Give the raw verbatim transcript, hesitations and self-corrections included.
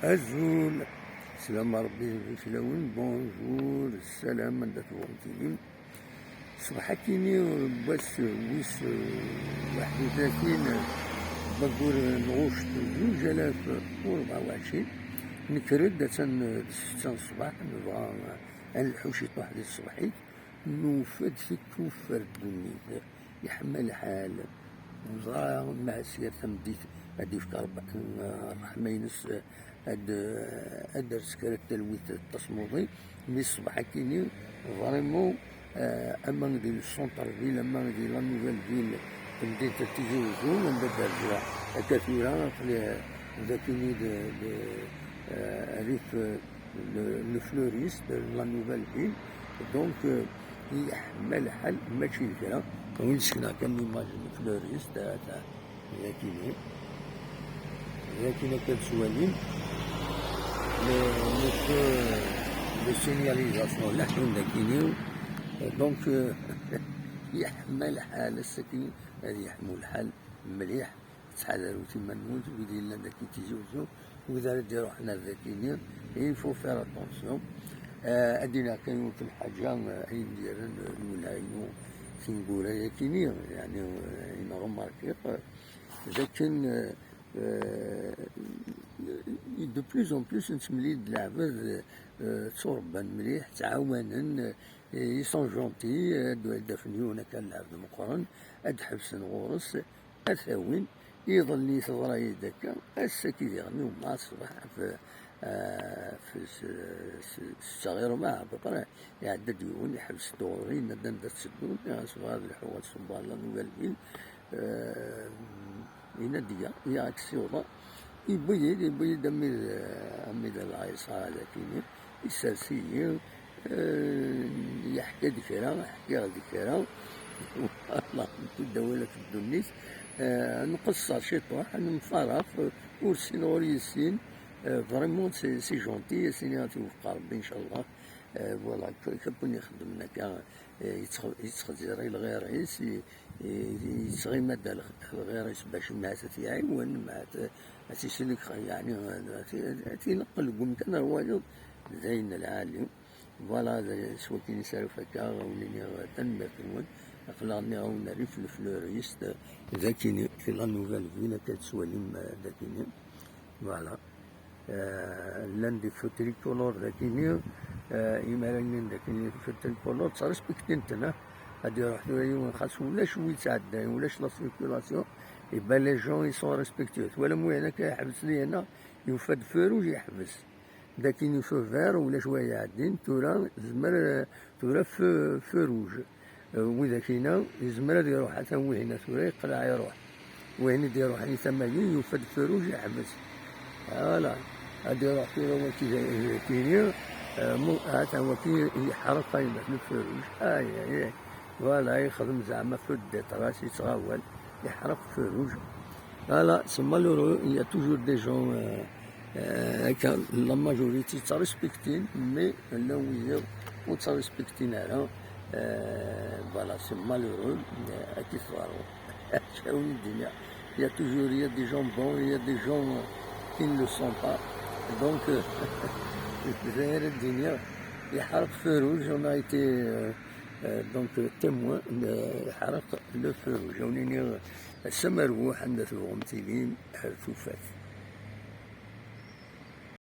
Azul. Slam Rebbi fell-awen. Bonjour, ssalam, anda tebɣum tilim. Ṣṣbeḥ akkin-i, wass wis waḥed u tlatin, baggur n ɣuct zuǧ alaf u rebɛa u ɛecrin, nekker-d, attan d ssetta n ṣṣbeḥ, nebɣa ad nleḥḥu ciṭuḥ di tṣebḥit, nufa-d tikkuffert n ddunit, yeḥma lḥal. Neẓra ma s yir tameddit ad d-yefk Rebbi ṛṛeḥma-ines, ad, ad d-ters kra n talwit d tasmuḍi, mi ṣṣbeḥ akkin-i, vraiment, euh, ama di le centre-ville, ama di la nouvelle ville, tamdint n Tizi Uzzu, anda d-rǧiɣ akka tura, aql-i d akkin-i d, d, euh, rrif, euh, le, le fleuriste, la nouvelle ville. Donc, euh, yeḥma lḥal, mačči d kra. Win sekneɣ kan l'image n fleuriste, ata, d akkin-i. D akkin akka d-ttwalin. Le, le feu de signalisation, leḥḥun d akkin-i. Donc, euh, yeḥma lḥal, ass-agi ad yeḥmu lḥal mliḥ. Ttḥadarut iman-nwen, wid yellan dagi Tizi Uzzu, wid ara d-iruḥen ar dagi-nni, il faut faire attention. Euh, ad d-iniɣ kan yiwet n lḥaǧa, euh, ayen d-yerran, euh, lwelha-inu tineggura-yagi-nni, yeɛni, euh, ayen remarkiɣ, euh, d akken, euh, euh, de plus en plus nettemlil-d leɛbad, euh, tturebban mliḥ, ttɛawanen, euh, ils sont gentils, euh, ad d-, ad d-afen yiwen akka n lɛebd meqqren, ad d-ḥebsen ɣur-s, ad t-awin. Iḍelli teḍra-yi-d akka, ass-agi diɣen umar ṣṣbeḥ ɣef, ah, ɣef s-, s-, ssetta ɣir rrbeɛ, à peu près, iɛedda-d yiwen, iḥbes-d ɣur-i, yenna-d anda tteddun, nniɣ-as bɣiɣ ad lḥuɣ ad ṣubbeɣ la nouvelle ville. Ah, yenna-d ya, ya ad k-ssiwḍeɣ. Yewwi-yi-d, yewwi-yi-d amid, amid lɛiṣa dagi-nni, issers-iyi, eh, yeḥka-d kra, ḥkiɣ-d kra. Wallah, mkul d awal ɣef ddunit. Eh, nqeṣṣer ciṭuḥ, nemfaraq, ur ssineɣ ur yessin. Eh, vraiment, c'est, c'est gentil, ad s-iniɣ ad t-iwefeq Rebbi, incallah. Eh, voilà, k-, kawin ixeddmen akka, eh, yettx-, yettxezzir i lɣir-is, i-, i-, yettɣima-d ar lx-, ar lɣir-is bac ma ad t-iɛiwen, ma ad t-, ad t-isellek, yeɛni, ad t-, ad t-ineqqel deg umkan ar wayeḍ, d ayen lɛali. Voilà, d, s wakken i s ara fakaɣ, ad wen-iniɣ tanemmirt-nwen. Aql-aɣ nniɣ-awen rrif le fleuriste, d akkin-i, la nouvelle ville, akka tettwalim, eh, d akkin-i. Voilà. Eh, llan des feux tricolores d akkin-i, eh, imaragen d akkin-i, feux tricolores, ttrespektin-ten, ah. Ad iruḥ tura yiwen, xas ulac wi yettɛeddayen, ulac la circulation, et ben les gens, ils sont respectueux. Twalam wihin akka iḥbes dina, yufa-d feu rouge, yeḥbes. D akkin-i feu vert, ulac wa iɛeddin, tura, zmer, eh, tura feu, feu rouge. Eh, widak-ina, yezmer ad iruḥ, atan wihina tura, yeqleɛ iruḥ. Wihin i d-iruḥen i tama-yi, yufa-d feu rouge, yeḥbes. Voilà. Ad iruḥ tura waki d, d, kini, eh, mu-, atan waki yeḥreq ayen le feu rouge. Ay, ay, ay. Voilà, yexdem zeɛma feu de détresse, yettɣawal, yeḥreq feu rouge. Voilà, c'est malheureux, il y a toujours des gens, euh, euh, akka, la majorité ttrespektin, mais llan wiyiḍ ur ttrespektin ara. Euh, voilà, c'est malheureux, euh, akka i teḍra. Acu ara d-iniɣ? Il y a toujours, il y a des gens bons, il y a des gens, euh, qui ne le sont pas. Donc, euh, d ayen ara d-iniɣ, yeḥreq feu rouge, on a été, euh, euh, donc, euh, témoin, euh, yeḥreq le feu rouge. Ad wen-iniɣ, ass amerbuḥ, anda tebɣum tilim, ar tufat.